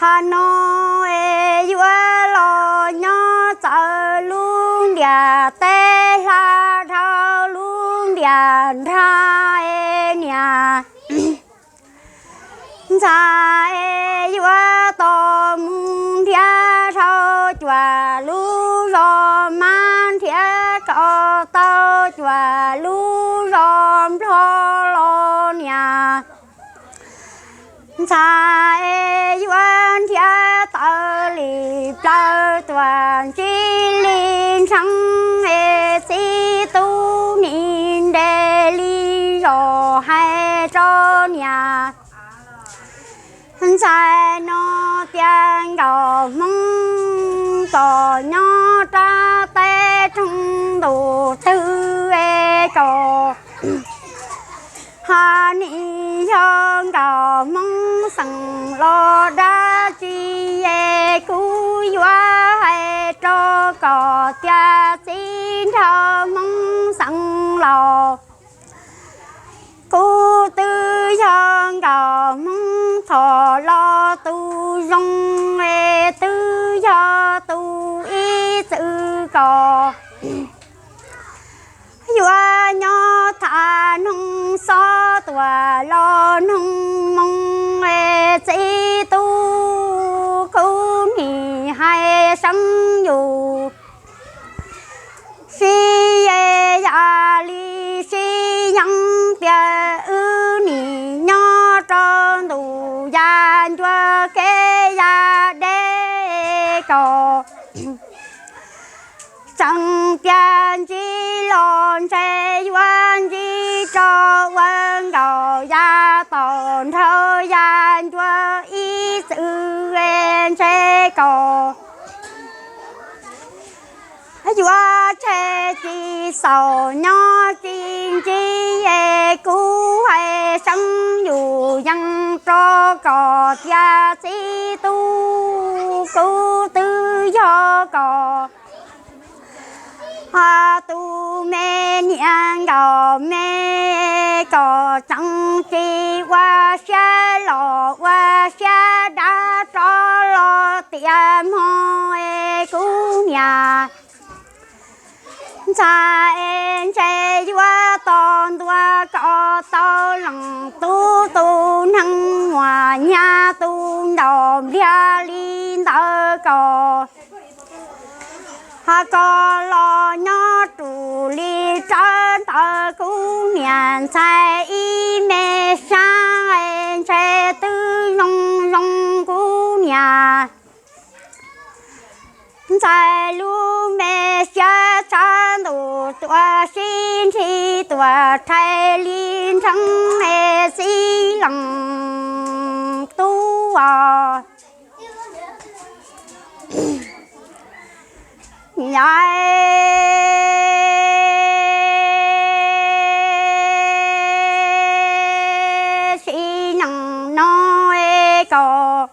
Ua no es yuav los nyob txawv lub ntiaj teb hla dhau lub ntiaj nrag es niam ntxhais es yuav tos mus nrhiav dhau cuam lub zos mab, nrhiav kom tau cuam lub zos nplog los niam ntxhais es yuav nrhiav tawm li plaws tuam ntsib li ntsheeb es txib tub nim nres li zos hais rau niam ntxhais no tias nkauj hmoob kom nyob rau teb roog ntuj twg es kom ho nim yog nkauj hmoob xeem los dab tsi es kuv yuav hais rau kom tias txiv nraug hmoob xeem laus, kuv twb yog nkauj hmoob thaum los tus zoo es twb yog tus ib txwm kom yuav nyob tham noog xob tuam los noog moo es txiv tub kuv nim hais seeb yus sib yam li sib yeeb tias wb nim nyob rau ntuj yaj ncua kev yaj deb kom tseem tias ntsib los ntshe yuav ntsib rau ua nkaus yaj taum nraug yaj ncua ib txwm ntshe kom yuav tseg tsis xaus nyob tsis ntsib es kuv hais seeb yus yees rau kom tias txiv tub kuv twb yog kom tus me niam nkauj me kom tseem tsis ua siab los ua siab dav rov los tias hmo es kuv niam ntxhais es ntshe yuav tos ntua kom tau leej tub tus neeg muaj nyab tus nraug npliag li ntawd kom ho kom los nyob rus li rawv ntawm kuv niam ntxhais ib me sab es ntshe twb zoo zoo kuv niam ntxhais lub me siab tshav ntuj tuaj sib nrhis tuaj rhais li ntsheeb es txiv leej tub os. Yog sim neej no es kom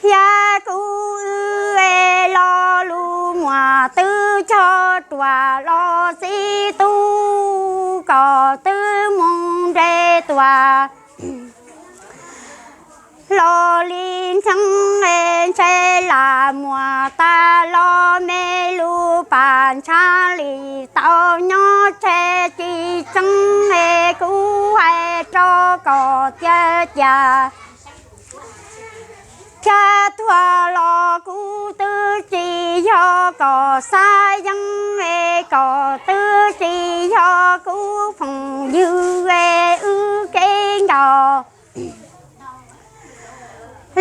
thiab kuv wb es lo lus muaj twb cog ruam los txiv tub kom twb mus nres tuaj los li ntsheeb es ntshe lam muaj tas los me lus pam ntshav li tau nyob tseg tsis tseeb es kuv hais rau kom tias cas thiab tuag los kuv twb tsis yog kom xav yeeb es kom twb tsis yog kuv phooj ywg es wb kev nkaus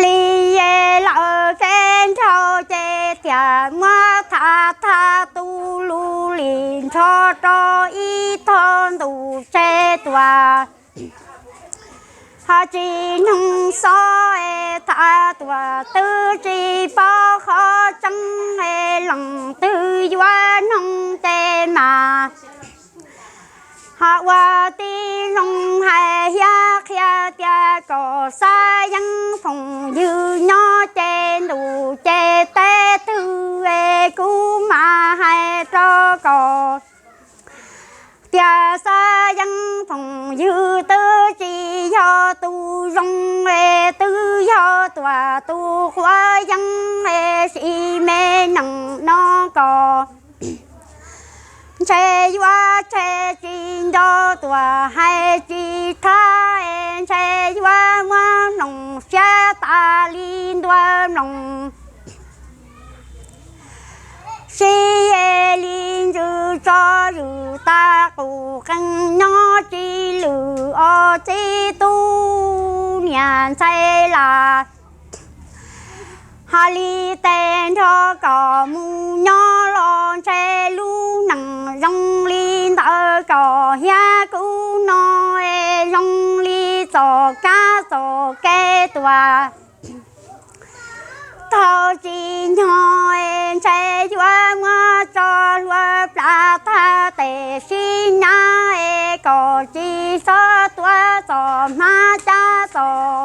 li es lawm kev nraug ces thiaj muab tham tham tus lus li nrho rau ib tog ntuj tseg tuaj. Ho tsis noog xob es tham tuaj twb tsis paub qhov tseeb es leej twg yuav noog ces mas ho ua tib zoo hais thiab qhia tias kom xav yeeb phooj ywg nyob ces ntuj ces teb twg es kuv mam hais rau kom tias xav yeeb phooj ywg twb tsis yog tus zoo es twb dhau tuam tus quav yeeb es sim me nees no kom ntshe yuav tshem tsis nco tuam hais tsis thab es ntshe yuav muab mloog siab tas li ntua mloog. Sib es li ntsws tso ywm tas qus qees nyob tsis lwm os txiv tub niam ntxhais las. Hais li tes nrho kom mus nyob los ntshe lub neej zoo li ntawd kom hiab kub no es zoo li txoj kab txoj kev tuam. Thaum tsis nyob es ntshe yuav muab tso hlua plas tag tes sib nab es kom tsis txhob tuav txoj hmab cab txoj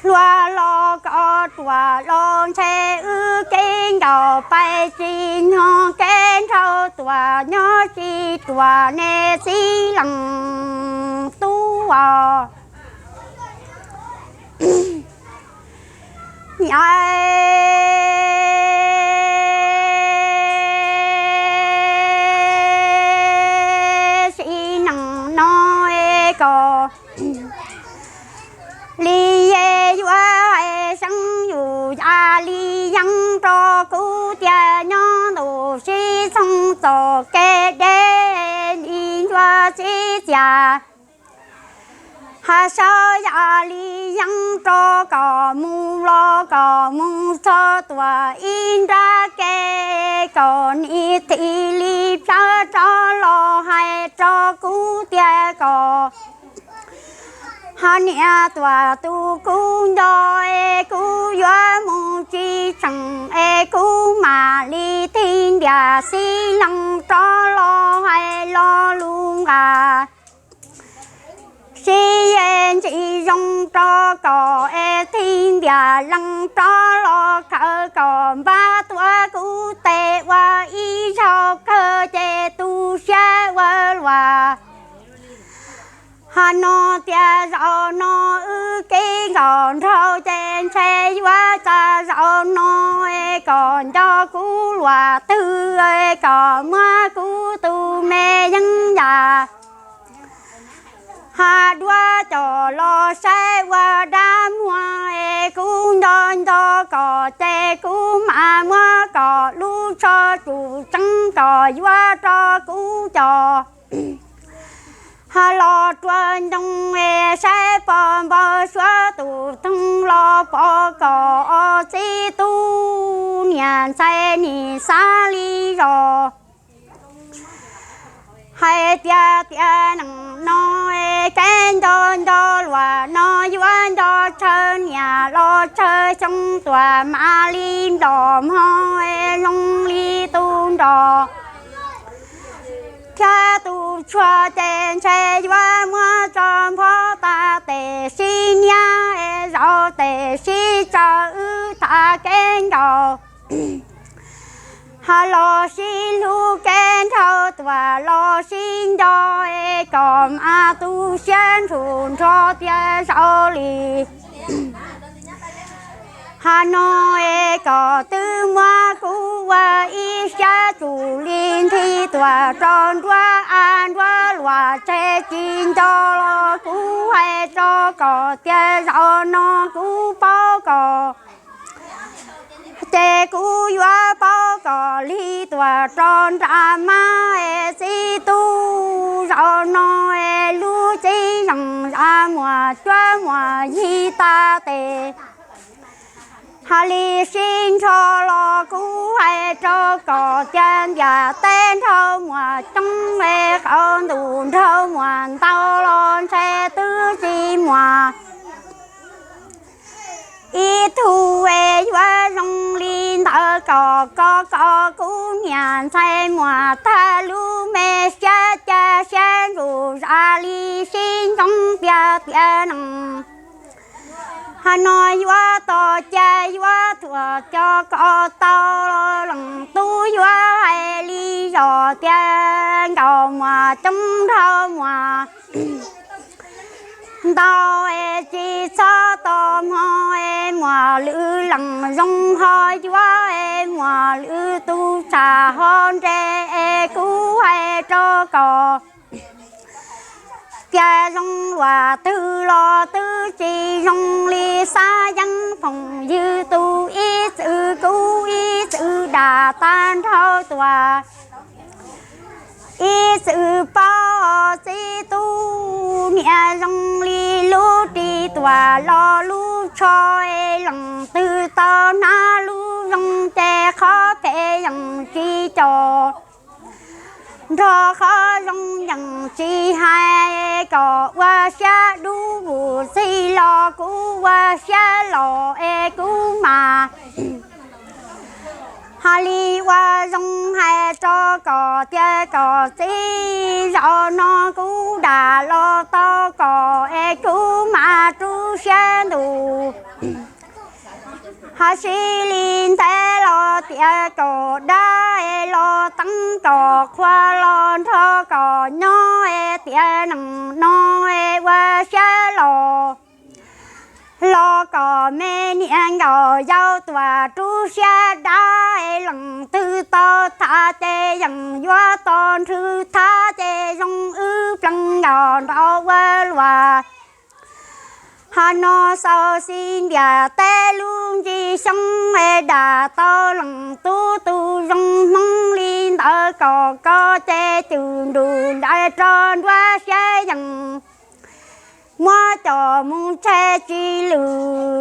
hlua los kom ruam los ntshe wb kev nkaum pais tsis nyob kev nrhau tuam nyob tsis ruam nej txiv leej tub os. Niam sim neej no es kom li es yuav hais seeb yus yam li yeeb rau kuv tias nyob ntuj sib txoog txoj kev deb li ncuav txib txias. Hais saib yam li yeeb rau kom mus los kom mus txog tuam ib nrab kev kom nim thim li plawv rov los hais rau kuv tias kom ho niam tuam tus kuv nco es kuv yuav mus tsis tseem es kuv mam li thim ntiam xib leej rov los hais lo lus nqa sib es ntsis zoo rau kom es thim ntiam leej rov los khaws kom npab tuav kuv tes ua ib zaug kawg ces tu siab ua luaj. Hais no tias zaum no wb kev nkaum nraug ces ntshe yuav txog zaum no es kom nco kuv luaj twg es kom muab kuv tus me yeeb yam hais duab coj los saib ua dab muag es kuv nco nco kom ces kuv mam muab kom lub tsho tsum tseeb kom yuav rau kuv coj ho los rua ncoo es saib pom npau suav tus thooj los pom kom os txiv tub niam ntxhais nim xav li zos. Hais tias tiam neej no es kev nco nco luaj no yuav nco tsawg niam los tsawg xyoo tuam mam li nplom hmo es zoo li tus nrog thiab tus tshuaj ces ntshe yuav muab tso nphob tas tes sib niab es zaum tes sib tsaws wb tham kev nkaum ho los sib hlub kev nrhau tuam los sib nco es kom mas tu siab ntshum nrho tias zaum li hais no es kom twb muab kuv ua ib sab tsum li nthi tuam rau nruab av nruab luaj tseg tsis nco los kuv hais rau kom tias zaum no kuv paub kom ces kuv yuav paub kom li tuam rau nram mab es txiv tub zaum no es lub txiv zeej zam muaj cuab muaj yig tas tes hais li sib nrho los kuv hais rau kom tias ntiaj teb nrhau muaj coob es qhov ntuj nrhau muaj ntau los ntshe twb tsis muaj ib tug es yuav zoo li ntawd kom koj kom kuv niam ntxhais muaj tag lub me siab ca siab ntsum zam li sib ntxoov tiag tiag no. Hais no yuav tos cas yuav thuam cov kom tau leej tub yuav hais li zos tias nkaus muaj coob nrhau muaj Ntau es tsis txhob tos hmo es muaj lwm leej zoo ho yuav es muaj lwm tus tshav ho nres es kuv hais rau koj tias zoo luaj twg los twb tsis zoo li xav yeej phooj ywg tus ib txwm kuv ib txwm dag tag nrho tuaj ib txwm paub txiv tus niam zoo li lub ris tuaj los lub tsho es leej twg tau hnav lub zoo ces qhov phem yeej tsis coj nrog qhov zoo yeej tsis hais. Koj ua siab dub vus txij los kuv ua siab los es kuv mas hais li ua zoo hais rau koj tias koj txiv, zaum no kuv dag los tau koj es kuv mas rub siab ntuj ho sib li ntev los tias koj dag es los teeb koj qhua los nrog koj nyob es tias neej no es ua siab los los koj me niam nkaus yau tuaj rub siab dag es leej twg tau tham ces yeej yuav tau nrhw tham ces zoo wb plees nkaus nrau ua luaj. Hos no xaus xib ntiag teb lub ncig xyoo es dag tau leej tub tus zoo hmoob li ntawd koj, koj ces cwm nruj nraim rau nruab siab yeej muab coj mus tshem tsis lwm.